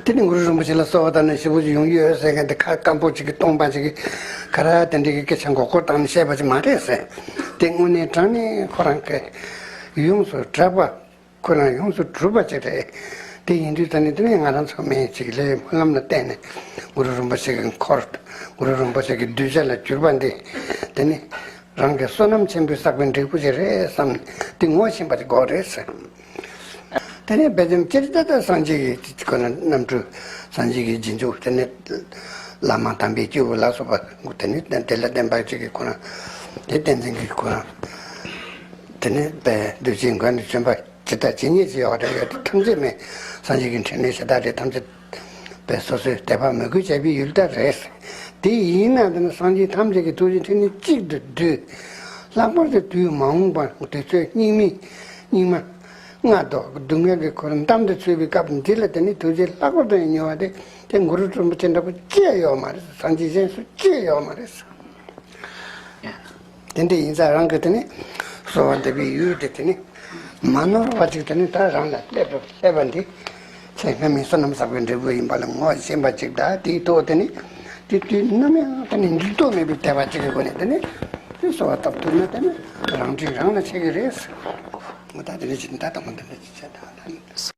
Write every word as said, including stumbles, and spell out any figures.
དེ་ནི་གུ་རུ་རིན་པོ་ཆེ་ལ་གསོལ་བ་བཏབ་ནས་ཞེ་པོ་ཅིག་ཡོང་གི་ཡོད་ཟེར་མཁན་དེ་ཁ་སྐམ་པོ་ཅིག་གིས་སྟོང་པ་ཅིག་གིས་ག་རེ་དེ་འདྲའི་གི་སྐད་ཆ་མགོ་སྐོར་བཏང་ནས་བཤད་པ་ཅིག་མ་རེད་ཟེར། དེ་དངོས་གནས་དྲང་གནས་ཁོ་རང་གི་ཡོངས་སུ་གྲགས་པ། ཁོ་རང་ཡོངས་སུ་གྲུབ་པ་ཅིག་རེད། དེ་ཡིན་དུས་ད་ནི་དེ་ནས་ང་རང་ཚོ་མི་ཅིག་ལས་སྨོན་ལམ་ལ་བརྟེན་ནས་གུ་རུ་རིན་པོ་ཆེ་གི་འཁོར། གུ་རུ་རིན་པོ་ཆེ་གི་གདུལ་བྱ་ལ་གྱུར་པ་འདི། དེ་ནི་རང་གི་བསོད་ནམས་ཆེན་པོས་བསགས་པའི་འབྲས་བུ་ཅིག་རེད་བསམ་ནས་དེ་ངོ་ཤེས་པ་ཅིག་དགོས་རེད་ཟེར། དེ་ནས་དཔེ་ཙམ་སྤྱིར་ད་ལྟ་སངས་རྒྱས་ཀྱི་ཁོ་ན་རྣམ་འཕྲུལ། སངས་རྒྱས་ཀྱི་རྗེས་འཇུག་དེ་ནས་བླ་མ་དམ་པའི་སྐྱེས་བུ་ལ་སོགས་པ་དེ་ནས་དེ་ལ་བརྟེན་པ་ཅིག་གི་ཁོ་ན་དེ་བསྟན་འཛིན་གྱི་ཁོ་ན་དེ་ནས་དཔེ་འདུས་བྱས་མགོན་དུ་བྱོན་པ་ཇི་ལྟར་ཇི་སྙེད་ཅིག་ཡོད་རེད། ཡོད་དེ་ཐམས་ཅད་མེད། སངས་རྒྱས་ཀྱི་འཕྲིན་ལས་ཞེ་དྲག་རེད། ཐམས་ཅད་པའི་སོ་སོའི་དད་པ་མོས་གུས་བྱས་པའི་ཡུལ་ལྟར་རེད། དེ་ཡིན་ན་དེ་ནི་སངས་རྒྱས་ཐམས་ཅད་ཀྱི་ཐུགས་རྗེ་མཐུ་ནུས་གཅིག་ཏུ་བསྡུས། ལྷག་པར་དུ་དུས་མ་འོངས་པ་དུས་ཚོད་སྙིགས་མའི་སྙིགས་མ་ལྔ་བདོ་སྡུག་བསྔལ་གྱི་འཁོར་འདམ་དུ་ཚུད་པའི་སྐབས་འདི་ལ་དེ་ནི་ཐུགས་རྗེ་ལྷག་པར་དུ་ཡང་མྱུར་བ་དེ་དེ་གུ་རུ་རིན་པོ་ཆེ་འདྲ་པོ་ཅི་ཡང་ཡོད་མ་རེད། སངས་རྒྱས་གཞན་སུ་ཅི་ཡང་ཡོད་མ་རེད། དེ་འདྲ་ཡིན་ཙང་རང་གིས་དེ་ནི་གསོལ་བ་འདེབས་པའི་ཡུལ་དེ་དེ་ནི་མ་ནོར་བ་ཅིག་དེ་ནི་ད་རང་ལ་སླེབས་སླེབས་པ་འདི་ཚེ་སྔ་མའི་བསོད་ནམས་བསགས་པའི་འབྲས་བུ་ཡིན་པ་ལ་ངོ་ཤེས་པ་ཅིག་དང་། དེའི་ཐོག་དེ་ནི་དེ་དུས་ནམ་ཡང་དེ་ནི་འགྱུར་ལྡོག་མེད་པའི་དད་པ་ཅིག་གི་སྒོ་ནས་དེ་ནི་དེ་གསོལ་བ་བཏབ་ཐུབ་ན་དེ་ནི་རང་འཕྲིན་རང་ལ་ཆགས་ཀྱི་རེད། ངོ་ད་དེ་ནི་ཅི་ད་དང་མ་འདི་འདྲ་ཅིག་བྱས་ད་ད་ནི།